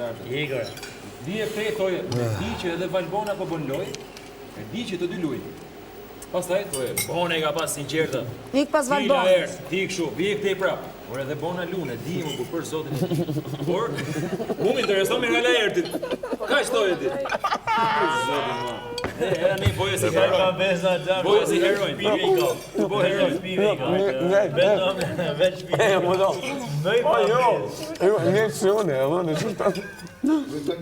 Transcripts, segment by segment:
Lartë. Igor. Vije këtej thoje, e di që edhe Valbona po bën lojë, e di që të dy luajnë. Pastaj thoje, Bona i ka pas sinqerta. Ik pas Ti Valbonës. Laert, ti kështu, vije këtej prap. Por edhe Bona lun, e di më kur për zotin e di. Por mu më intereson mira Laertit. Kaq thoje ti. Për zotin mua. E, e ne boje si Ka herojnë. besa xham. Boje si herojnë. Pive i ka. Tu bo herojnë. Pive i ka. Vetëm veç pive. E, më do. Bëj Po pa jo, besë. jo, një si unë, edhe unë, që të...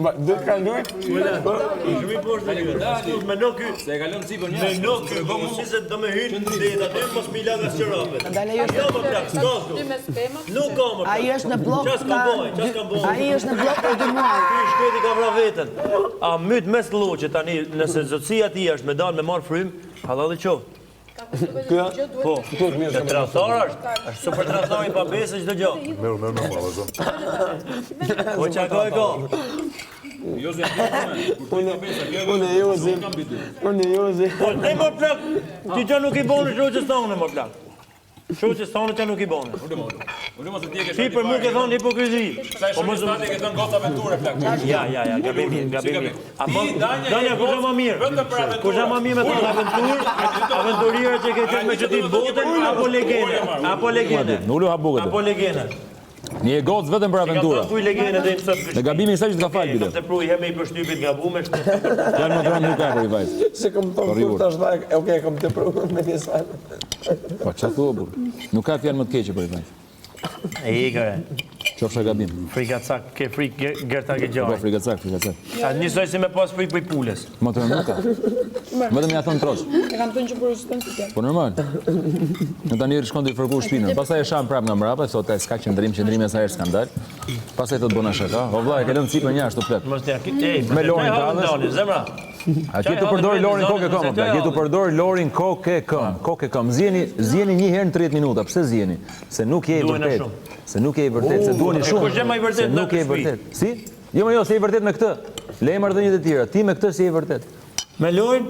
Ma, do të kanë lujt? Shumë i poshtë ky. Dali. Me no ky. Se e ka lënë cipën Me jashtë. no ky, po mos se do me hyn në det aty mos mi lënë as çorapet. Dale, jo Jo më plak, s'ka s'du. Nuk ka më plak. Ai është në bllok. Qa s'ka boj, qa s'ka boj. Ai është në bllok për dy muaj. Ky i shkreti ka vra veten. A myt mes lloqe tani, nëse zotësia e tij është me dalë me marr frym, hallalli qoftë. Kjo? Po, se tradhtar është, është super tradhtar i pabesë çdo gjë. Merë, merë, merë, vazhdo. Po çka ka e ka. Jo se kur ti ka besa, kjo Unë e Jozi, kam bidy. unë e Jozi. Po ne më plak, ti që nuk i bone shoqës tonë më plak. Shoqës tonë që nuk i bone. Unë më unë. Unë mos e di e ke Ti për mua ke thonë hipokrizi. Sa Po mos e ke thënë goca aventure plak. Ja, ja, ja, gabim, gabim. A po Ti, Danja, Danja je kush gocë më mirë? vetëm për aventura. Kush më mirë me thonë aventurë? Aventurierë që ke qenë me çutit botën apo legende? Apo legende? Ulu ha bukët. Apo legende? Një gocë vetëm për Kam aventura. thënë kuj legende deri më sot. Në gabimin e saj që të ka fal bile. Kam të pru jemi i përshtypit gabume shtë. Fjalë më të rëndë nuk ka për i vajzë. Se kom thonë kur tash dha, e okej, kom të pru me një sajnë. Po çfarë thua burr? Nuk ka fjalë më të keqe për i vajzë. E ikëre. Qofsha gabim. Frika cak, ke frikë Gerta Po Gëgjari. frika cak, frika cak. A njësoj si me pas frikë për pulës. Më të rëndë nuk ka. Vetëm ja thon troç. E kam thënë që porositën si tjetër. Po normal. Në tani shkon të i fërku shpinën. Pastaj e shan prap nga mbrapa, thotë ai s'ka qëndrim, qëndrimi asaj është skandal. Pastaj thotë bona shaka. O vlla, e ke lënë cipën jashtë o plak. Mos t'ja ki, ej, Me Lorin tallësh. tallësh. Zemra. A ke të përdor Lorin kokë këmbë, plak. Ke të përdor Lorin kokë këmbë, kokë këmbë. Zjeni, zjeni një herë në 30 minuta. Pse zjeni? Se nuk je i Duhen vërtet. shumë. Se nuk je i vërtet, se duheni shumë. Kush je më i vërtet Se në nuk je i këtë shtëpi? vërtet. Si? Jo, më jo, se je i vërtet me këtë. Le marrëdhëniet e tjera. Ti me këtë si je i vërtet. Me Lorin?